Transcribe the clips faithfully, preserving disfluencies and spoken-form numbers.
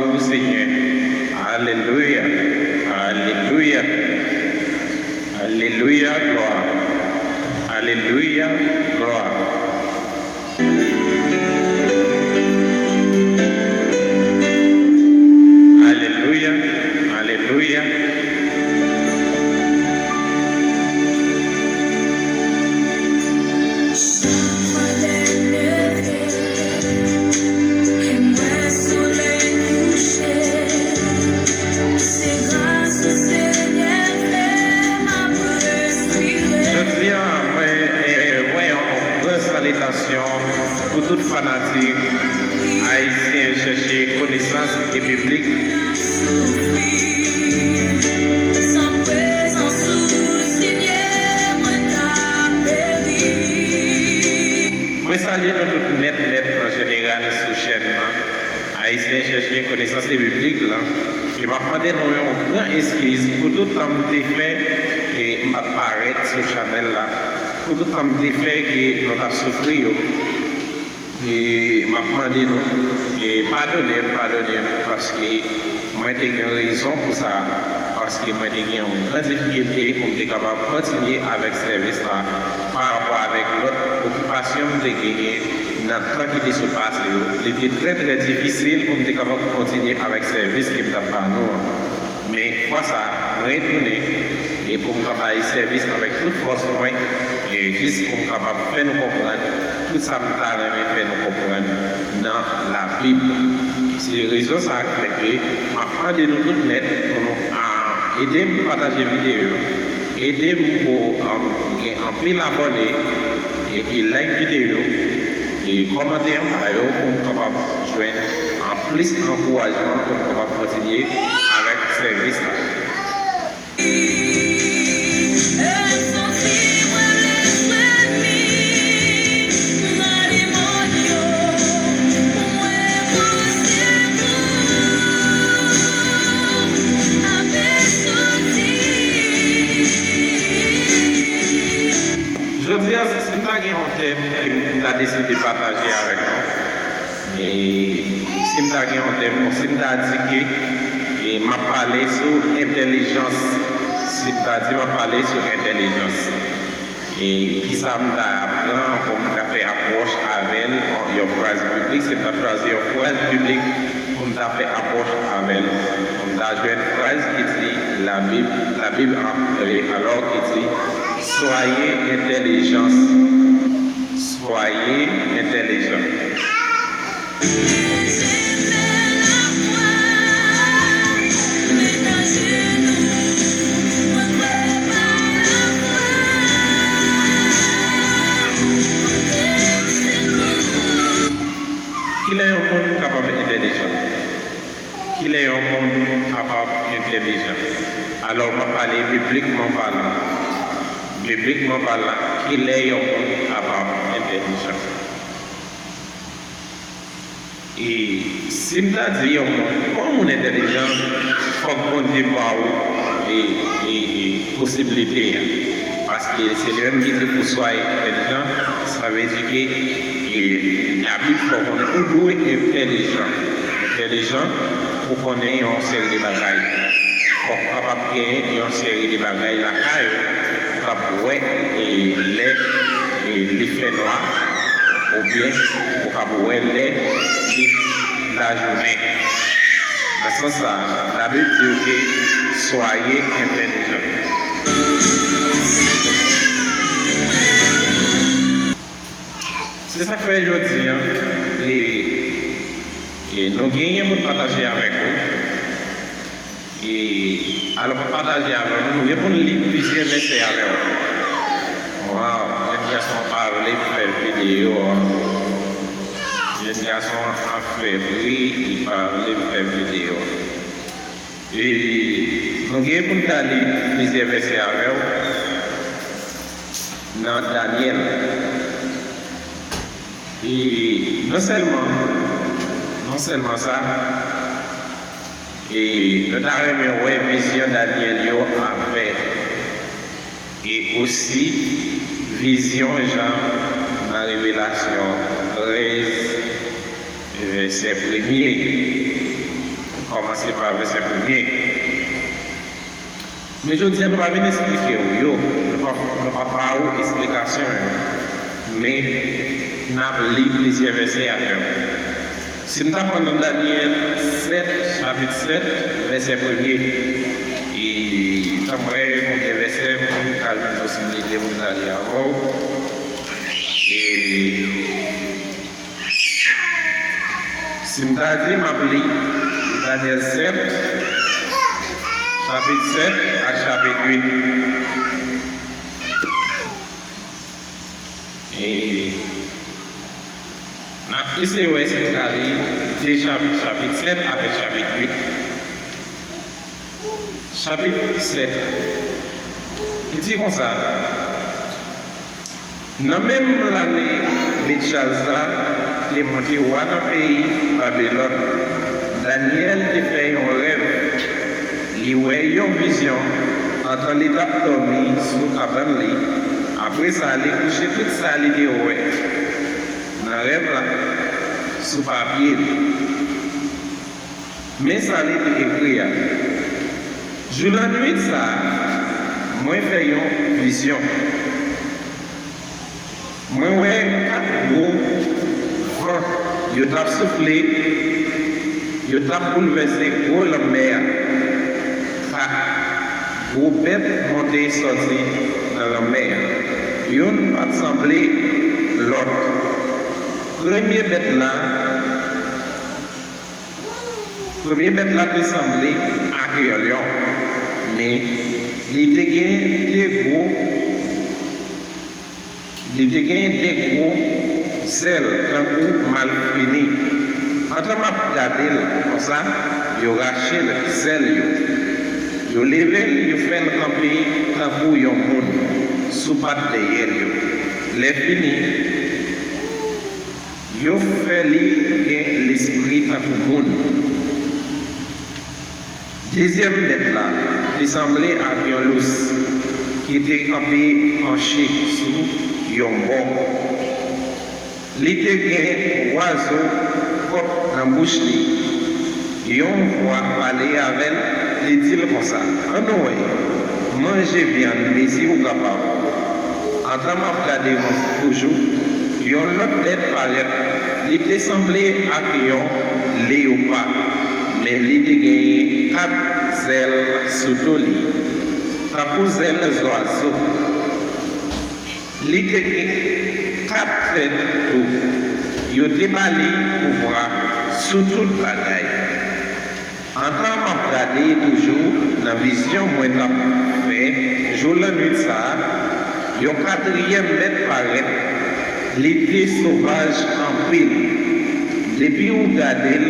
Glwa o Senyè. Alelouya. Alelouya. Alelouya, glwa. Alelouya, glwa. Alelouya. Alelouya. Chak fwa lè leve, e m wè solèy kouche, se gras ou Senyè fè m ap respire. Jodi a, mwen, eh, mwen yon gran salitasyon pou tout fanatik ayisyen chèche konesans e biblik. Soufri, san prezans ou, Senyè, mwen ta peri. Mwen salye nou tout nèt, nèt, an jeneral sou chèn nan. Ayisyen chèche konesans e biblik lan. E m ap mande nou yon gran eskiz pou tout tan m te fè e m pa t parèt sou chanèl la, pou tout tan m te fè ke nou t ap soufri yo. E m ap mande nou, e padone m, padone m, paske mwen te gen rezon pou sa, paske mwen te gen yon gran difikilte pou m te kapab kontinye avèk sèvis la, pa rapò avèk lòt okipasyon m te genyen nan tan ki te sot pase yo. Li te trè, trè difisil pou m te kapab kontinye avèk sèvis ke m t ap ba nou an. Men fwa sa a, mwen retounen, e pou m ka bay sèvis avèk tout fòs mwen, e jis pou m kapab fè nou konprann tout sa m ta renmen fè nou konprann nan Labib. Se rezon sa a k fè ke m ap mande nou tout nèt pou nou, a, ede m pataje videyo yo. Ede m pou, a, gen anpil abòne, epi like videyo, e kòmante anba yo pou m kapab jwenn an plis ankourajman pou m kapab kontinye avèk sèvis la. Jodi a, si m ta gen yon tèm ke m ta deside pataje avèk nou, e si m ta gen yon tèm, bon, si m ta di ke, e m ap pale sou entèlijans, si m ta di m ap pale sou entèlijans, e kisa m ta pran pou m ta fè apwòch avè l, yon fraz biblik, si m ta chwazi yon fraz biblik pou m ta fè apwòch avè l, m ta jwenn fraz ki di, Labib, Labib, alò ki di, Soyez intelligents. Soyez intelligents. Kilè yon moun kapab entèlijan? Kilè yon moun kapab entèlijan? Alò, m ap pale biblikman palan. Biblikman palan, kilè yon moun kapab entèlijan? E si m ta di yon moun, yon moun entèlijan, fòk Bondye ba w, e, e, e, posiblite a. Paske se li menm ki di pou swa entèlijan, sa vle di ke, e, Labib fè w konnen ou dwe entèlijan. Entèlijan pou konnen yon seri de bagay. Fòk w kapab gen yon seri de bagay lakay ou, ou kab wè, e, lè, e, li fè nwa, oubyen ou kab wè lè li lajounen. Nan sans sa a, Labib di w ke, Soyez intelligents. Se sa k fè jodi a, e, e nou genyen pou n pataje avèk ou. E, alò, m ap pataje avèk nou, nou gen pou n li plizyè vèsè avè w. Waw, jèn gason an pa vle m fè videyo a. Jèn gason an ap fè bri, li pa vle m fè videyo a. E nou gen pou n ta li plizyè vèsè avè w nan Danyèl. E non sèlman, non sèlman sa, e nou ta renmen wè vizyon Danyèl yo avè, e osi vizyon Jan nan Revelasyon trèz, vèsè premye. Kòmanse pa vèsè premye. Men jodi a, nou pa vin esplike w yo, nou pa, nou pa ba ou esplikasyon yo. Men, n ap li plizyè vèsè avè w. Si n ta pran nan Danyèl sèt, chapit sèt, vèsè premye, e tanpri, konbyen vèsè, pou nou ka jwenn posiblite pou n ta li avè w. E Si m ta di m ap li Danyèl sèt, chapit sèt ak chapit uit. E n ap eseye wè si n ka li de chapit, chapit sèt avèk chapit uit. Chapit sèt. Li di konsa, Nan menm lane Belchaza te monte wa nan peyi Babilòn, Danyèl te fè yon rèv. Li wè yon vizyon antan li t ap dòmi sou kabann li. Apre sa, li kouche tout sa li te wè nan rèv la sou papye. Men sa li te ekri a, Jou lannuit sa a, mwen fè yon vizyon. Mwen wè kat gwo van, yo t ap soufle, yo t ap boulvèse gwo lanmè a. Kat gwo bèt monte sòti nan lanmè a. Youn pa t sanble lòt. Premye bèt la, Premye bèt la te sanble ak yon lyon, men li te gen de gwo, li te gen de gwo zèl tankou malfini. Antan m ap gade l konsa, yo rache l zèl yo. Yo leve l, yo fè l kanpe tankou yon moun sou pat dèyè l yo. Lèfini, Yo fè li gen lespri tankou moun. Dezyèm bèt la te sanble ak yon lous ki te kanpe panche sou yon bò. Li te gen wazo kòk nan bouch li. Yon vwa pale avè l, li di l konsa, Ann wè, manje vyann mezi ou kapab. Antan m ap gade toujou, yon lòt bèt parèt. Li te sanble ak yon leyopa, men li te genyen kat zèl sou do li, tankou zèl zwazo. Li te gen kat tèt tou. Yo te ba li pouvwa sou tout bagay. Antan m ap gade toujou nan vizyon mwen t ap fè jou lannuit sa a, yon katriyèm bèt parèt. Li te sovaj anpil. Depi w gade l,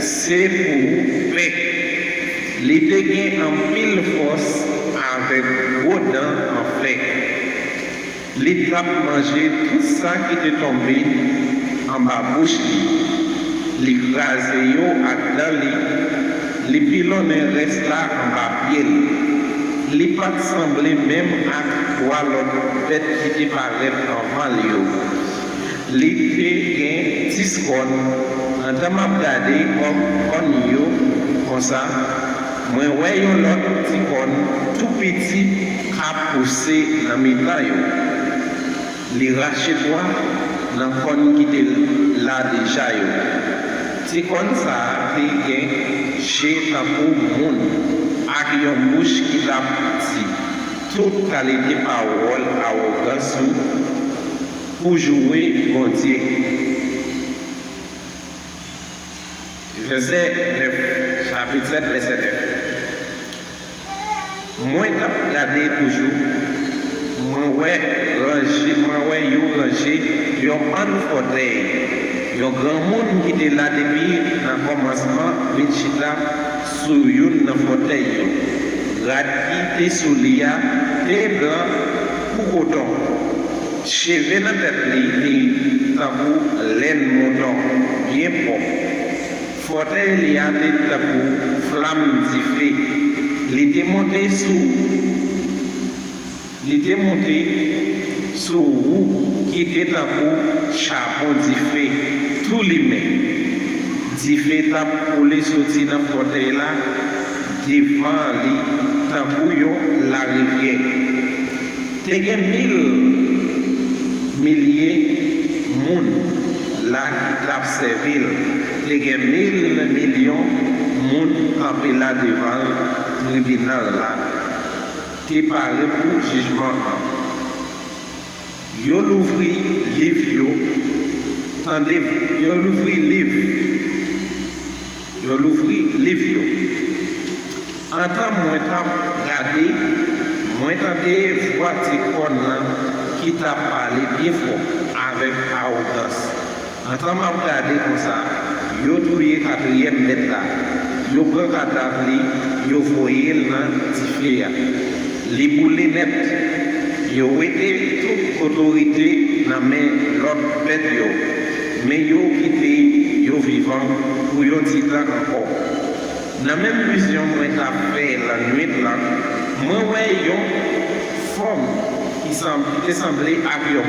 se pou w pè. Li te gen anpil fòs avèk gwo dan an fè. Li t ap manje tout sa ki te tonbe anba bouch li. Li kraze yo ak dan li, li pilonnen rès la anba pye l. Li pa t sanble menm ak twa lòt bèt ki te parèt anvan l yo. Li te gen dis kòn. Antan m ap gade kòn, kòn yo konsa, mwen wè yon lòt ti kòn tou piti k ap pouse nan mitan yo. Li rache twa nan kòn ki te la deja yo. Ti kòn sa a te gen je tankou moun ak yon bouch ki t ap di tout kalite pawòl awogans ou pou joure Bondye. Vèsè nèf, chapit sèt, vèsè nèf. Mwen t ap gade toujou, mwen wè ranje, mwen wè yo ranje yon bann fòtèy. Yon granmoun ki te la depi nan kòmansman vin chita sou youn nan fòtèy yo. Rad ki te sou li a te blan kou koton. Cheve nan tèt li te tankou lenn mouton, byen pwòp. Fòtèy li a te tankou flanm dife. Li te monte sou, li te monte sou wou ki te tankou chabon dife, tou limen. Dife t ap koule soti nan fòtèy la devan li tankou yon larivyè. Te gen mil milye moun la ki t ap sèvi l. Te gen mil milyon moun kanpe la devan tribinal la, te pare pou jijman an. Yo louvri liv yo. Tande, yo louvri liv. Yo louvri liv yo. Antan mwen t ap gade, mwen tande vwa ti kòn nan ki t ap pale byen fò avèk awogans. Antan m ap gade konsa, yo touye katriyèm mèt la. Yo pran kadav li, yo voye l nan dife a. Li boule nèt. Yo wete tout otorite nan men lòt bèt yo, men yo kite yo vivan pou yon ti tan ankò. Nan menm vizyon mwen t ap fè lannwit lan, mwen wè yon fòm ki sanm- ki te sanble ak yon